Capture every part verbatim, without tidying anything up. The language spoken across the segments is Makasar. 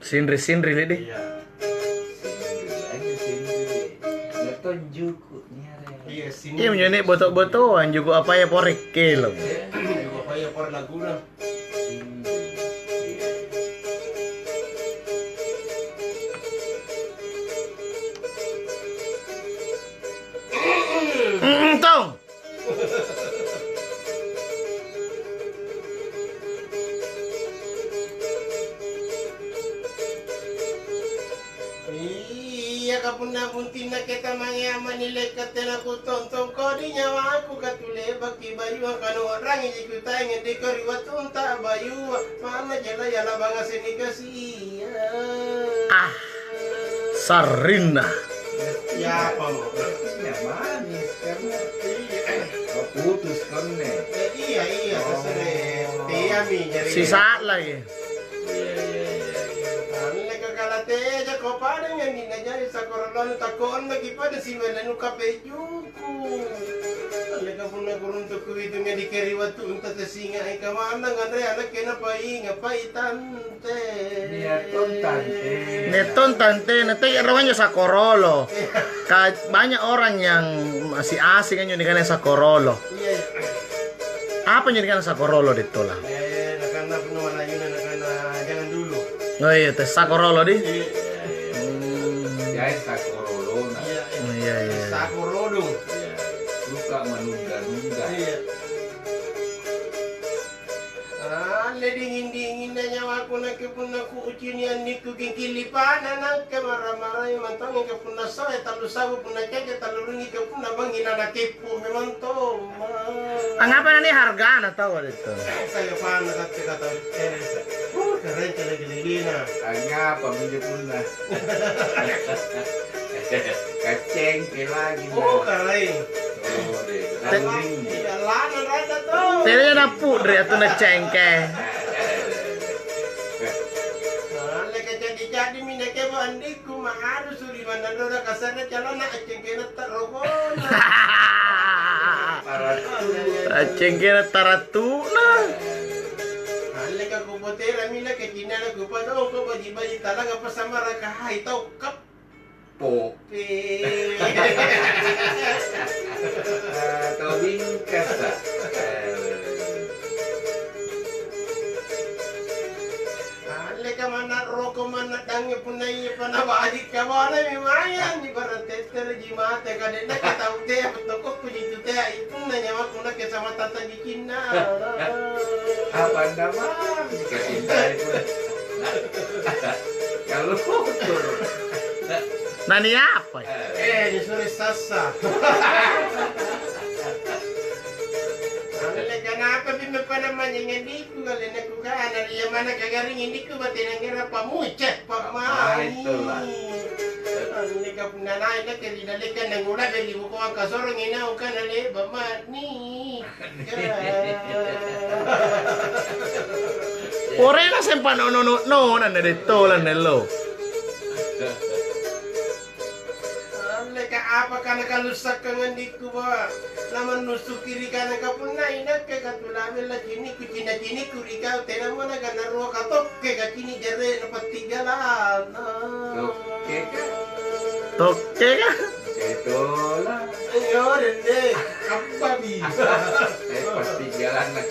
Sinri-sinri lidi. Iya. Sinri, aja sinri. Iya, tonjuku, nyare. Iya, sinri. Iya, menjadi boto-botoan juku apa ya, porek kelong. Iya, juku apa ya, porek laguna. Sinri. Iya. Mm, tong. Iya, kapunna buntinna keta mange ammani lekka tena kutontong kodi nyawaku, katulebakki bayua, kanuu'rangi jikutaengi diko ri wattunta bayua, mana jela yala banga seni kasi. Ah, sarrinna. Siapa mo? Iya, manis karena, iya, oh, putus konne. Eh, iya, iya, oh, terserah. Iya, mi, jadi sisa lagi. Iya, iya, iya, iya. Anne kakala teja ko pada nyanyi na jari sakorolonu takonna ki pada simene nu kapeju. Alleka punna kuruntukku itu ngadikeri wattunta tasinga'i kamanna nganre anakke napainga pai tante. Nia' tong tante. Nia' tong tante, na te rawanya sakorolo. Iya. Ka banyak orang yang masih asing anjo nikana sakorolo. Iya, iya. Apa anjo nikana sakorolo, Dettola? Eh, nakana punna malayu nakana jangan dulu. Oh iya, tes sakorolo di? Iya. Hmm. Jai sakorolona. Iya, iya. Oh, iya, iya. Sakorodong. Iya. Suka menunda-nunda. Iya. Alle dinging-dinginna nyawaku nakke punna kuucini annikku gingkilipana nakke mara-marai mantongi ke punna soe tallu sabu punna ceke tallu rungi ke punna bangi na nakeppu memang tomma. Angapa nani hargana tau ada itu? Saya pana katte kata, eh, uh, keren kele-kelelina. Angngapa minjo punna? Kacengke lagi, oh, nah. Karaeng. Oh, deh. Te-, iya, lana rada to. Tena napudri atau nacengke. Nah, alle kacadi-cadi minne kebo andikku, ma'aru suri manna doda kasarnya calana accengkena tarokona. Accengkena tarattu'na. Alle ka kupoterami na kecinana kupadongko baji-baji talaga pasamara kahai tau kap. Pope. Ah, tau bingkasa. Alleka manna roko manna dange punna iya pa nabaji kawana memang ni barang tettereji mate kadenna ke tau tea bettokokku jitu tea itunna nyawaku nakke sama tata jikinna. Apa ndamang kacintai pun. Kalau kotor. Nani apa? Eh, disuruh sassa. Alle kanapa bimma pada manyengeng diku galena kukana ria mana kagaring indikku batena ngira pamucek pak mai. Ah, itulah. Alle kapunna naik ke ri dallekan nangula beli buku angka sorong inau kana leba mani. Orena sempa nono-nono nanne dettolan nello. Alleka apa kana kalussakkang andikku ba? Namannusuki ri kana kapunna inakke katulame lacinikku cina-cinikku ri kau tenamo naganna rua katokke kacini jarre na pattigalana. Tokkeka? Tokkeka? Etola. Ayo dende, apa bi? Eh, pasti jalan lah.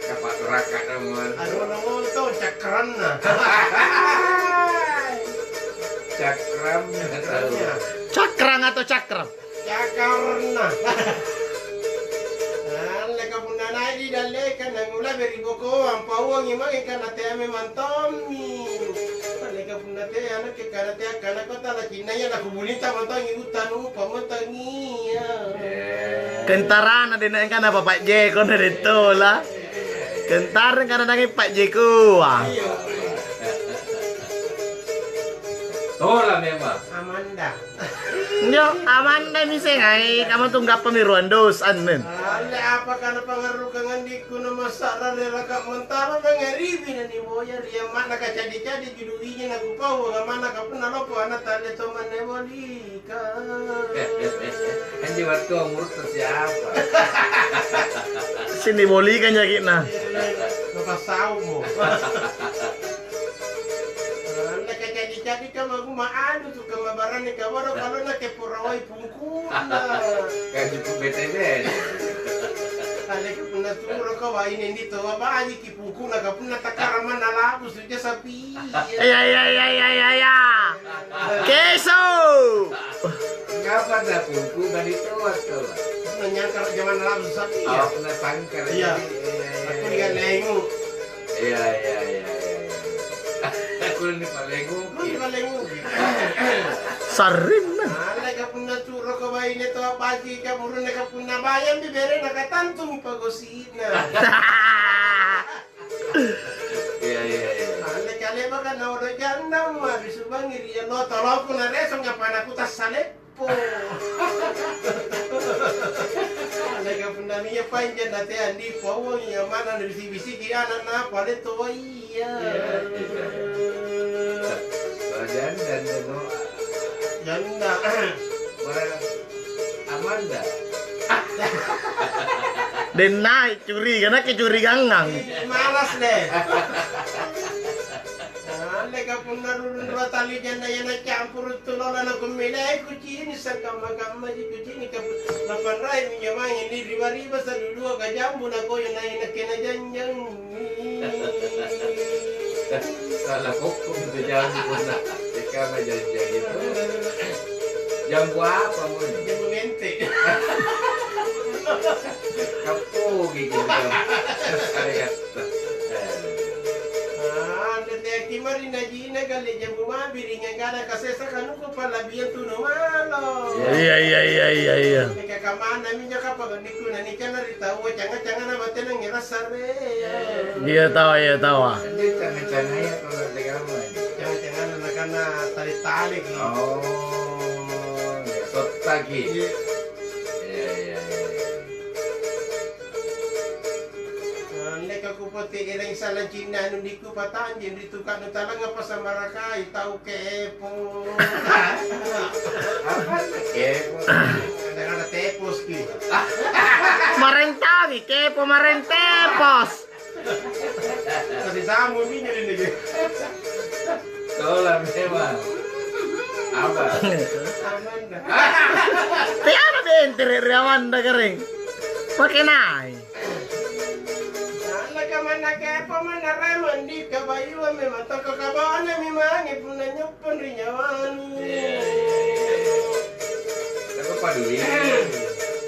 Kapak neraka dong, man. Aduh, nonton cakranna. Cakramnya tahu. Cakranna. Cakrang atau cakram? Cakarna. Alleka punna naik di dalleka nangula beri bokoang pauangi mange kana tea memang tommi. Alleka punna tea nakke kana tea kana kota la cinnaya nakubulinta mantongi uttanu pamantangi. Kentarana dena engkana Bapak Jeko na dettola. Kentara engkana nangi Pak Jekoa. Tola memang. Amanda. Njo, Amanda mi sengai, kamu tunggappami ruang dos annen. Alle apa kana pangarukang andikku na massa'ra ri raka mentara na ngaribi na niboya ri amma'na kacadi-cadi judui. Iji nakupau, manna kapunna lompo ana talle to manne bolika. Anjo wattua umurta siapa? Sini bolika nyaki'na. Napassaumo. Anne kacaji-caji kamma-kumma anu tu kamma barani kawaro kalau nakke purawai pungkuna. Kaji pu bete-bete. Anne punna turo kau baine ndi to bajiki pungkuna ka punna takkara manna labu suja sapi. Iya, iya, iya, iya, iya, iya. Keso. Ngapa dah pungku dari toa toa? Nanyangkara jaman labu sapi ya. Oh, na sangkara. Iya. Iya, iya, iya, aku iya. Ingat lengu. Iya, iya, iya, iya, iya. Aku ni palengu. Aku ni palengu. Sarrinna. Alai ka punna turo ko baine to pagi ka burunna ka punna bayang bibere na katantu pagosi. Nah. Iya, iya, iya. Anne kale maka naodo janda, ma bisubangi ri allo tolongku na resong apa naku tassaleppo. Anne ka punna nia paing janda te andi pauang iya mana nabisi-bisiki anak na pale to iya. Iya, iya. Janda, janda. Janda. Barang Amanda. Dennai curiga, nakke curigangang. Malas deh. Anne ka punna rurung dua tali janda iya nacampuru tu lola na kummilai kucini sangkamma-kamma ji kucini kapu-, napanrai minjo mange ni riba-riba salulua kajambu nakoyo nai nakke najanjang. Salah kokkong itu jambu punna. Teka na janjang itu. Jambu apa mo? Jambu mente. Kapogi gitu. Ada kata. Ah, ada teki mari najina kali jambu mabiring yang ada kasesa kanuku palabian tunu malo. Iya, iya, iya, iya, iya. Mika kamana minjo kapang niku na nikanna ri taua canga-cangana batena ngerasa re. Iya, tawa, iya, tawa. Ini canga-cangaya kalau tegama. Canga-cangana nakana tali-tali ki. Oh, ya, sottaki. Iya. Iya, iya, iya, iya. Andeka kupoti ereng salang cinna anu niku patanjeng ri tukang nu talangngapa samarakai tau kepo. Apa kepo? Kadang-kadang tepos ki. Marentangi kepo marentepos. Kasi samu minyo ini ki. Tola memang. Apa? Amanda. Tiada bentere ri Amanda kering. Pakai nai. Nallaka manna kepo manna rae mandi kabayuang memang toko kabonami mange punna nyoppong ri nyawanu. Iya, iya, iya. Tapi paduli.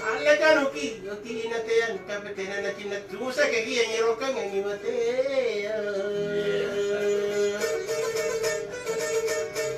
Alle kanuki, oki inateang, tapi tena nacinna tusa kaki yang nyerokangangi matea. Iya.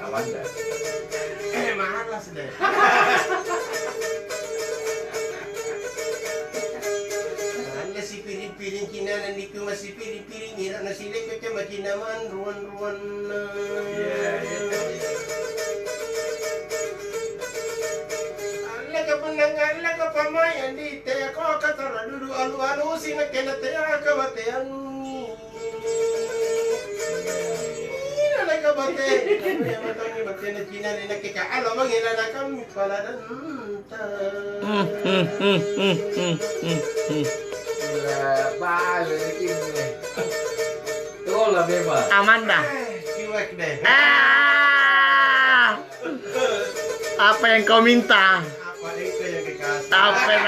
Amanda. Eh, malas deh. Alle sipiring-piring kinana niku masipiring-piring ira nasileko cama cina manruan-ruanna. Iya, iya, iya. Alle kapennang alle kapamai andi teako katara dudu alu-alusi nakke nateaka bateangi. Ina nakke bate. Nakke batena cina nakke ka alo mangi lanakammi paladanta. Hmm, hmm, hmm, hmm, hmm, hmm, hmm. Gila, bale ri kinne. Tola memang. Amanda. Eh, cuek deh. Ah! Apa yang kau minta? Apa engkau yang dikasih? Apa yang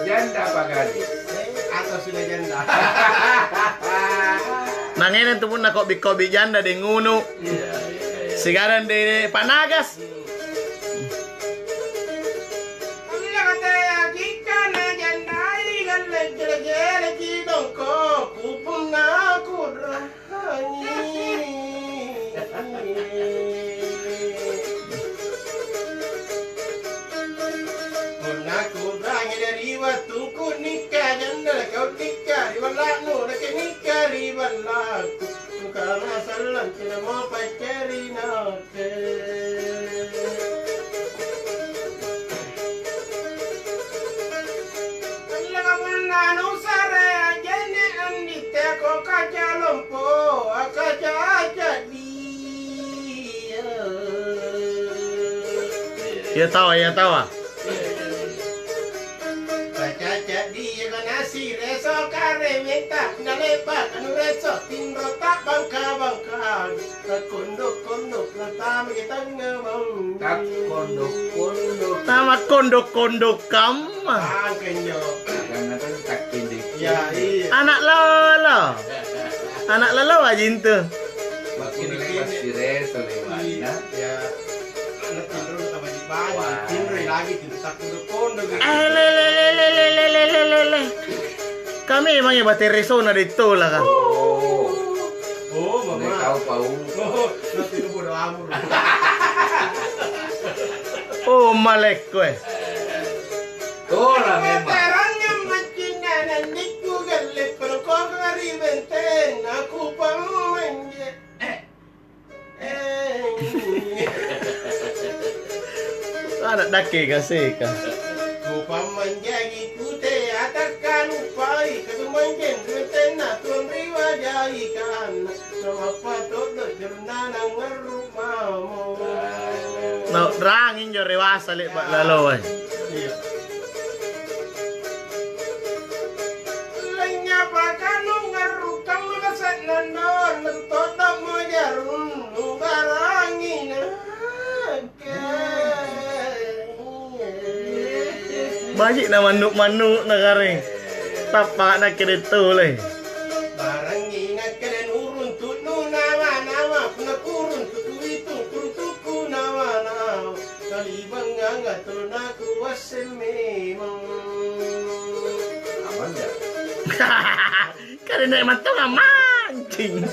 Janda apa gadis? Eh, atau sudah janda? Nangena tu punna kobi-kobi janda deng unu. Iya, iya, iya. Sigadang de Pak Nagas. Iya, kata ya, jika na jandai, galle jele-jeleki dongko, kupunna kurang. Punna kuu'rangi dari wattuku nikka, janda nakau nikka ri balla'nu, nakke nikka ri balla'ku. Engkana sallang tena mau paccari nakke. Allaka punna nusare, je'ne' anditteko kaca lompo, akaca ca'dia. Iya tawa, iya tawa. Pacaca' diaka nasi reso karementa, nalepa kanu reso tinro ta'bangka-bangka. Takkondok-kondok, natamaki tangnga bang. Takkondok-kondok. Tama kondok-kondok kamma. Angkanjo. Karena kan takkindiki. Ya, iya. Anak lolo. Anak lolo aja itu. Baku lepas si Reso lewanna. Iya. Anak tinro tambah baji, tinro lagi tinro takkondok-kondok. Eh, le, le, le. Kami emangnya bateresona ditolaka. Oh. Oh, mama. Kau pau. Oh, nanti lu bodo amur. Oh, malekko, eh. Tola memang. Terangnya macinna nandikku galle perkokong ri benteng, aku pamanje. Ada dake kaseka. Kupammanjangi kute atakkalupai, katumanjeng ri bentengna tuang ri wajai kanna. Namappa todo jornana ngarru mamo. Nau rangi injo rewasa le'ba' laloe. Iya. Lanynyapa kanu ngarru kamma sa'nanna, nantodammo jarung nubarangi nakke. Baji' na mannu'-mannu' na gareng. Tappa' nakke de' tolai. Barangi nakke de' nuruntu'nu nawa-nawa, punna kuruntu'ku itu, kuruntu'ku nawa-nawa. Kalibanganga tolonaku wasseng memang. Abang ya? Karena emang tong mancing.